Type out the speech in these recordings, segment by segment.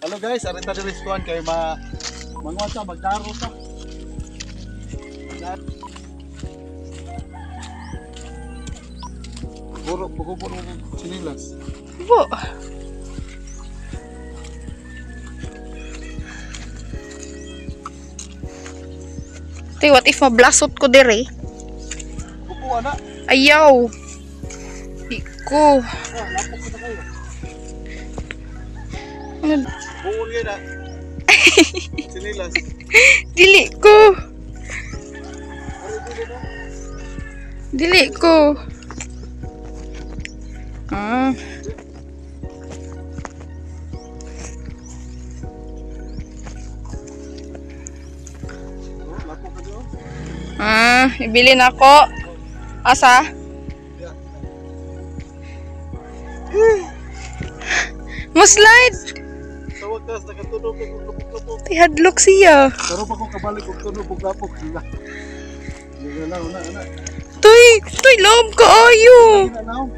Hello guys, arita diri sa kuan kay ma manguan ta magdaro ta. Buro, buro sinilas. Bo. Tay, what if mablasot ko dire? Kupo ana. Ayaw. Di ko. Ah, lapok ko na kayo. Ano? Buon gyud na. Sinilas. Dili ko. Ari dili no. Dili ko. Ah. Oh, lapok ka do. Ah, ibili na ako. Asa? Yeah. Mo slide. Sa wakas nakatunog ko lapok-lapok. Tay, hadlok siya. Pero pa ko kabalik og tunog og lapok. Sige na una ana. Tuy, tuy, loob ka ayo. Sige na naong.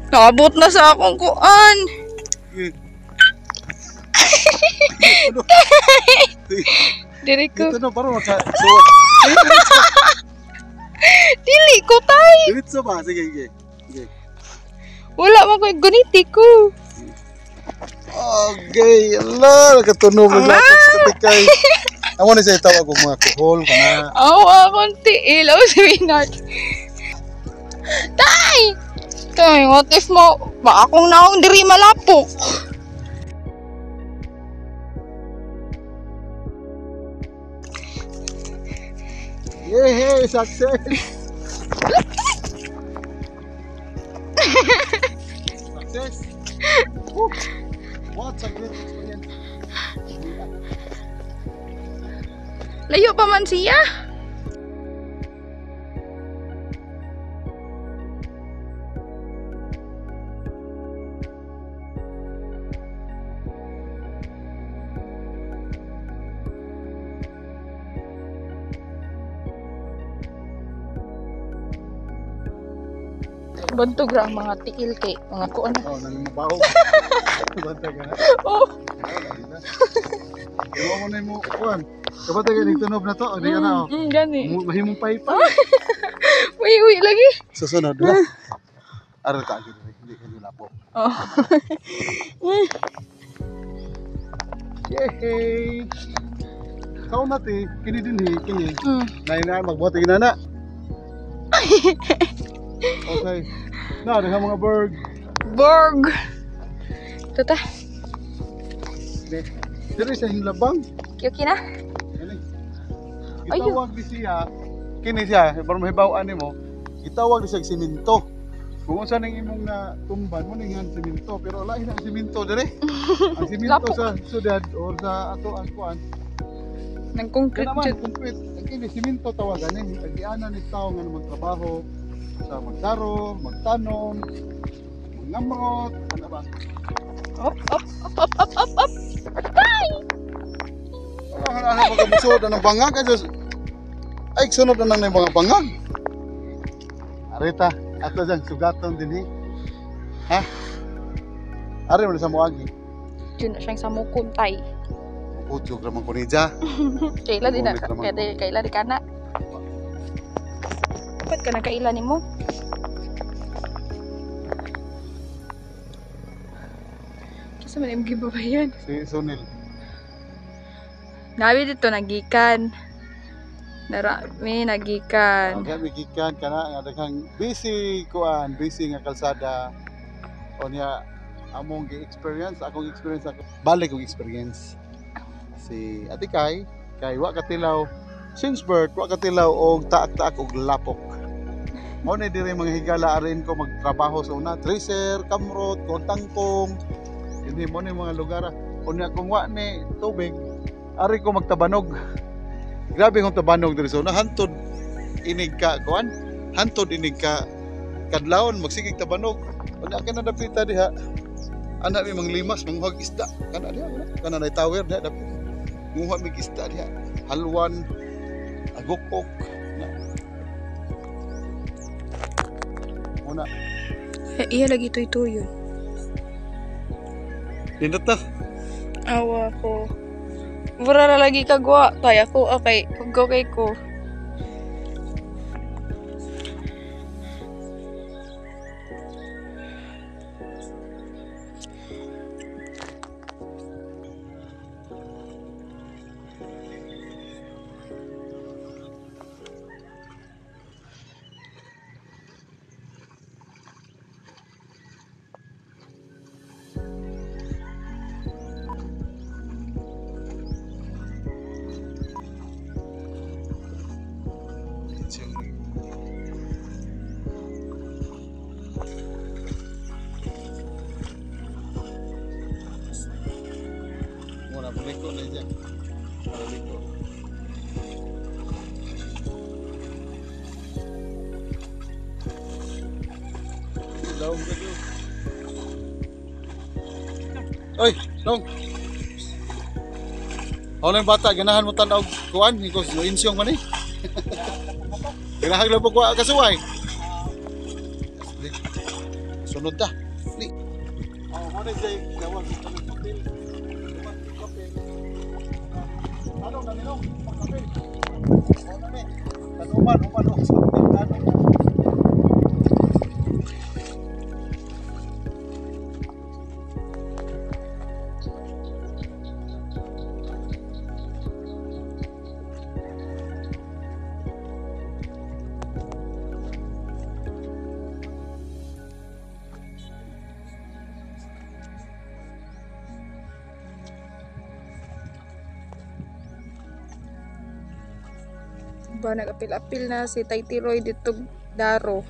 Naabot na sa akong kuan. Sige. Diri ko. Dito na para maka suwat. Dili ko, tay. Diretso ba? Sige, sige. Sige. Wala man ko guniti ko. Okay, ala, nakatunog og lapok sa tikay. Amo ni sa tawag og mga kuhol kana. Aw, akong tiil. Aw, si Winard. Tay! Tay, what if mo, ba akong naong diri malapok? Yay, success. Success. Woo. What a great experience. Layo pa man siya. Bantog ra ang mga tiil kay mga kuan. Oh, nang mabaho. Bantay ka na. Oh, Oh, lagi na. Iwa mo na yung kuan. Kabantay ka ning tunob na to. Hindi ka na. Oh. Gani. Mahimong paypay. Uy, uy, lagi. Susunod na. Aral ka agad rin. Hindi ka nilapok. Oh. Yay! Sao na ti, kini din hi, kini. Nay na magbuhat na na. Okay. Na, daghang mga bird. Borg. Tata, Diri sa hinlabang. okay na? Kini. Ayun. Gitawag di siya, kini siya, para mahibaw-an nimo, gitawag di siya og simento. Kung unsa ning imong na tumban mo ning han simento, pero lain ang simento diri. Ang simento Lapok. sa syudad or sa ato ang kuan, Nang concrete Kaya naman, jud. concrete. Ang kini simento tawagan ni agianan ni tao nga magtrabaho sa magdaro, magtanom, mangamrot, ano ba? Op, op, op, op, op, op, op. Tay! Ano ano pagkamusod ng bangag ay sus. Ay sunod na nang mga bangag. Arita, ato dyan sugaton din eh. Ha? Ari mo na sa muagi. Jud na siyang samukon tay. Udyog raman ko niya. Kaila di na Ulit naman kaya kaila di kana. Dapat ka na kaila nimo. Kisa man imong gibabayan. Si Sunil. Nabi dito nagikan. Nara mi nagikan. Okay, migikan ka na nga daghang busy kuan, busy nga kalsada. O niya among gi-experience, akong experience ako. Balik kong experience. Si Ate Kai, kay wa katilaw since birth wa katilaw og taak-taak og lapok. Mao ni diri mga higala arin ko magtrabaho sa una, tracer, kamrot, kontangkong. Hindi mo ni mga lugar. Unya kung wa ni tubig, ari ko magtabanog. Grabe kong tabanog diri sa una, hantod inig ka kuan, hantod inig ka kadlawon magsigig tabanog. Unya ka na dapita diha. Ana mi manglimas manguhag isda kana diha kana nay tower diha dapit. Nguha mig isda diha. Halwan, agukok na. Una, Eh, iya lagi tuy-tuyon. nindot ta. Awa ko. Mura na lagi kagwa. Kaya ko, okay. Okay ko. Muna, buliko na dyan. Buliko. Daong ka doon. Oy, dong. Ako na yung bata, ganahan mo tanaw kuan, hingkos mo insyong man eh. Ganahan lang po kuha kasuway. Sunod ta. Ni. Oh, mo na siya gawag sa papel. Kape. Ano na nino? Kape. Ano na ni? Tanuman, human og sa tanong. Ba, nag-apil-apil na si Tay Tiroy dito Daro.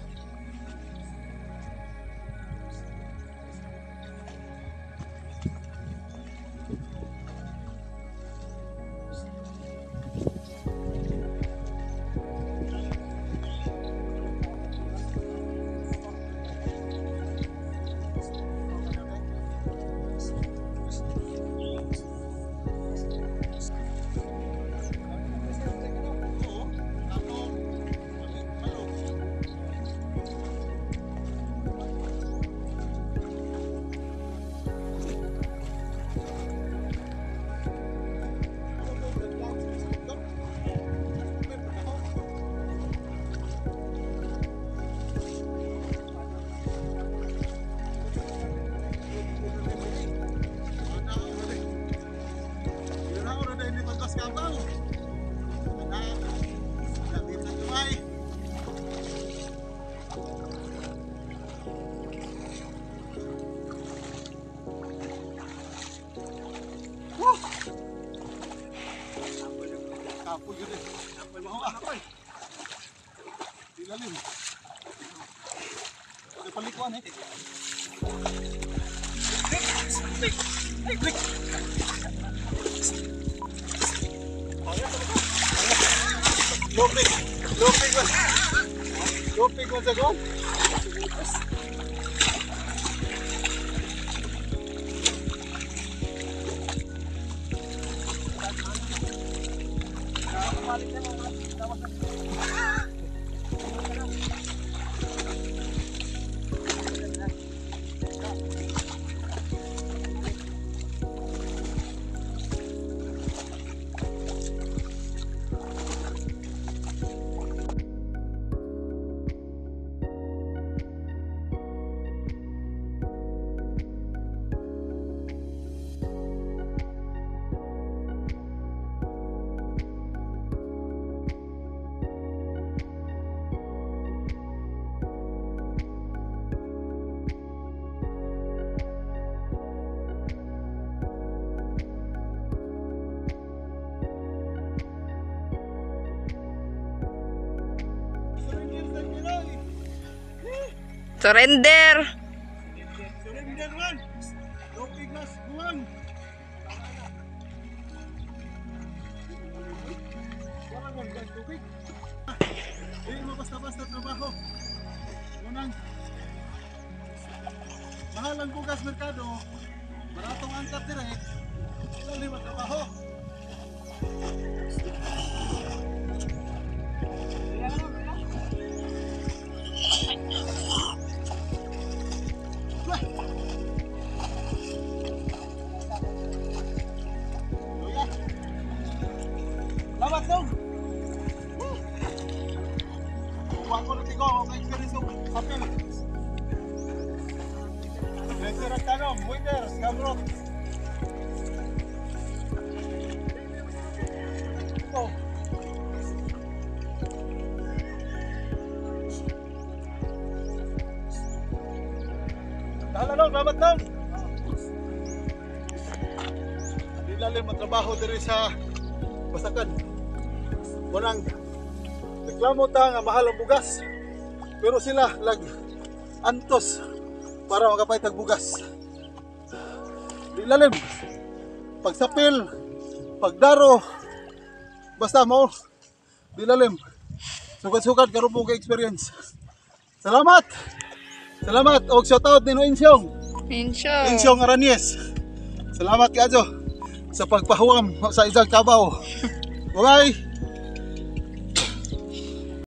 Lupig man sa gong. Surrender! Surrender man! Lupig mas buwan! Wala man guys, tubig. Hindi mo basta-basta trabaho. Unang mahal ang bugas merkado, baratong angkat direct, ilalim ang trabaho. Salamat dong. Wa ko na tigo ako experience og sapil. Leser ang tanom, winter, kamrot. Oh. Dala dong, salamat dong. Di lalim matrabaho diri sa Basakan. Munang reklamo ta nga mahal ang bugas. Pero sila lag antos para makapait og bugas. Di lalim. Pagsapil, pagdaro, basta mo di lalim. Sugad-sugad karon mo ka experience. Salamat. Salamat og shout out ni Insyong. Insyo. Insyong Aranies. Salamat kaayo sa pagpahuwam sa isang kabaw. Bye-bye.